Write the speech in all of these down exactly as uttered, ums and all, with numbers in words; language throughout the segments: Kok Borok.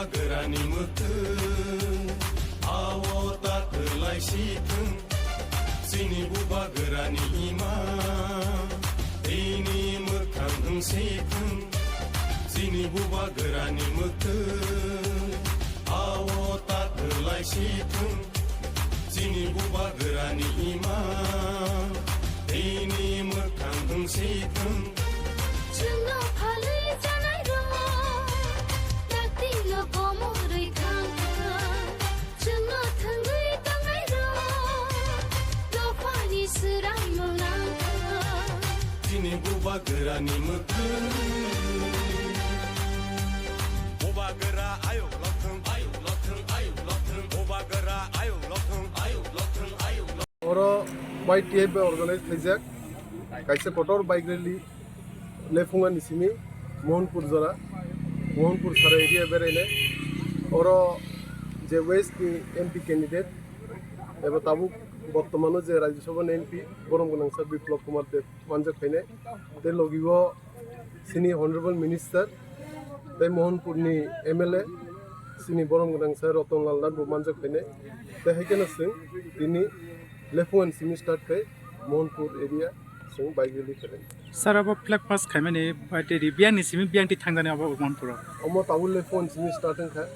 Bubagrani mwkhwng, ao ta kwlai si thwng. Chini bubagrani ima, tini mwkhang wng si thwng. Chini bubagrani mwkhwng, ao ta kwlai si thwng. Chini bubagrani ima, tini mwkhang wng si thwng. Chwngno phalwi chanairok, dakti no komorwi thangkha. Chwngno thwngwi tongnairok, dophani swraino nangkha. Chini bubagrani mwkhwng. Bubagra ayuk lokthwng, ayuk lokthwng, ayuk lokthwng. Bubagra ayuk lokthwng, ayuk lokthwng, ayuk lokthwng. Oro Y T F bai organize khaijak kaisa kotor bike rally lephungani simi Mohanpur jora, Mohanpur sara area berainai. Oro je West ni M P candidate eba tabuk bortomano je Rajya Sabha ni M P borom gwnang sir Biplab Kumar Deb manjak phainai, tei logi o chini Honorable Minister tei Mohanpur ni M L A chini borom gwnang sir Ratan Lal Nath bo manjak phainai, tei hai kheno chwng tini lephungani simi start khai Mohanpur area chwng bike rally khainai. Sir, abo flag mast khaimani bai tei ri biyang ni simi biyang twi thangjani abo Mohanpur o? Omo tabuk lephungani simi start wngkha,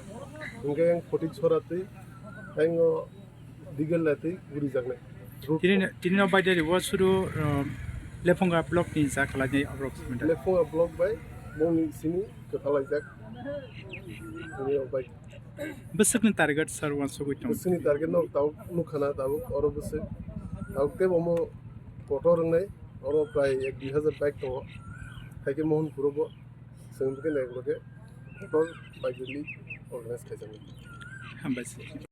hwnkhe yang Photik Sora twi, yang o Digel latwi gurijaknai. Road tini, tini no bai tei ri bo suru, uh, Lephunga block ni ja khlainai aborok simi da. Lephunga block bai bongni simi kwthalaijak. Tini o bai. Bwswkni target sir wansugwi tong? Bwswkni target no tabuk nukha na tabuk oro bwswk. Tabuk tei omo kotor wngnai, oro prai ek dui hazar bike tongo. Haikhe Mohanpur o bo chwng bwkhe nai bwkhe kotor bike rally organize khaijaknai. Hambai sir.